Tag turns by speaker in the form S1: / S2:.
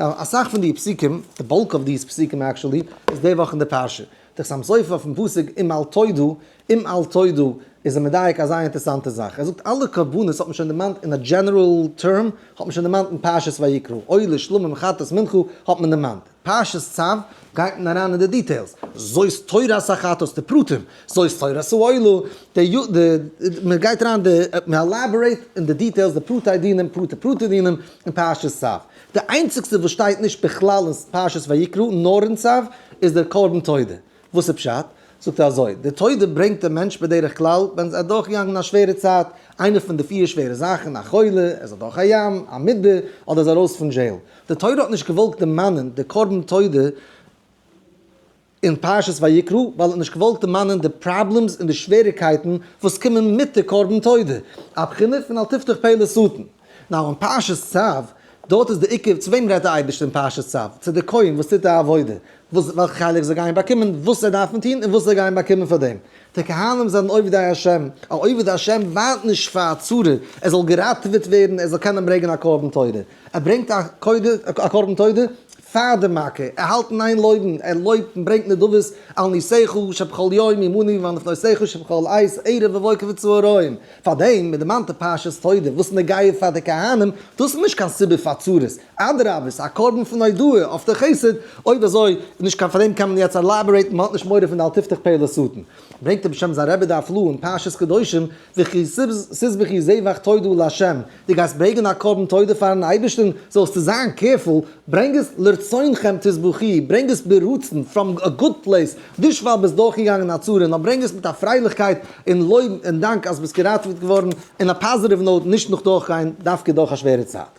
S1: Now, אסאך פון די פסוקים, the bulk of these פסוקים actually, איז די וואך אין די פרשה. דער חתם סופר אויפן פסוק אם אל תודו, אם אל תודו, איז ער מדייק א זייער אינטערעסאנטע זאך. ער זאגט אלע קרבנות האט מען שוין דערמאנט אין א general term, האט מען שוין דערמאנט אין פרשת ויקרא, עולה, שלמים, חטאת, מנחה, האט מען דערמאנט. פרשת צו גייט מען אריין אין די details, זאת תורת החטאת, די פרטים, זאת תורת העולה, די מען גייט אריין די מען elaborate אין די details די פרטי דינים פרטי פרטי דינים אין פרשת צו. די איינציגסטע וואס שטייט נישט בכלל אין פרשת ויקרא נאר אין צו איז דער קרבן תודה. וואס איז פשט? זאגט ער אזוי, די תודה ברענגט דער מענטש בדרך כלל ווען ער איז אדורכגעגאנגען א שווערע צייט, איינע פון די פיר שווערע זאכן, א חולה, ער איז אדורך א ים, א מדבר, אדער איז ארויס פון jail. די תורה האט נישט געוואלט דערמאנען די קרבן תודה אין פרשת ויקרא, ווייל ער האט נישט געוואלט דערמאנען די problems און די שוועריגקייטן וואס קומען מיט די קרבן תודה, א בחינה פון אל תפתח פה לשטן. Now אין פרשת צו, דארט איז די עיקר, צו וועם רעדט די אייבערשטער אין פרשת צו? צו די כהן וואס טוט די עבודה, וואס וועלכע חלק זיי גייען באקומען, וואס זיי דארפן טון און וואס זיי גייען באקומען פאר דעם. די כהנים זענען עובדי השם, א עובד השם ווארט נישט פאר א צרה ער זאל געראטעוועט ווערן ער זאל קענען ברענגען א קרבן תודה, ער ברענגט א קרבן תודה פאר די מכה, ער האלט אין איין לויבן, ער לויבט און ברענגט נדבות על ניסיך שבכל יום עמנו ועל נפלאותיך שבכל עת ערב ובוקר וצהריים, פארדעם מען דערמאנט די פרשת תודה וואס נוגע פאר די כהנים, דאס איז נישט קיין סיבה פאר צרות, אדרבה ס'איז א קרבן פון הודאה אויף די חסד, אויב אזוי איז נישט קיין פארדעם קען מען יעצט elaborate ן, מען האט נישט מורא פון די אל תפתח פה לשטן. ברענגט ער בשם זיין רבי די הפלאה אין פרשת קדושים, וכי תזבחו זבח תודה לה', דו גייסט ברענגען א קרבן תודה פארן אייבערשטן, זאלסטו זיין careful, ברענג עס לרצונכם תזבחו, ברענג עס ברצון, from a good place, נישט ווייל ביסט דורכגעגאנגען א צרה, נאר ברענג עס מיט א פרייליכקייט און לויב און דאנק אז ביסט געראטעוועט געווארן, אין א positive note, נישט נאך דורכגיין דווקא דורך א שווערע צייט.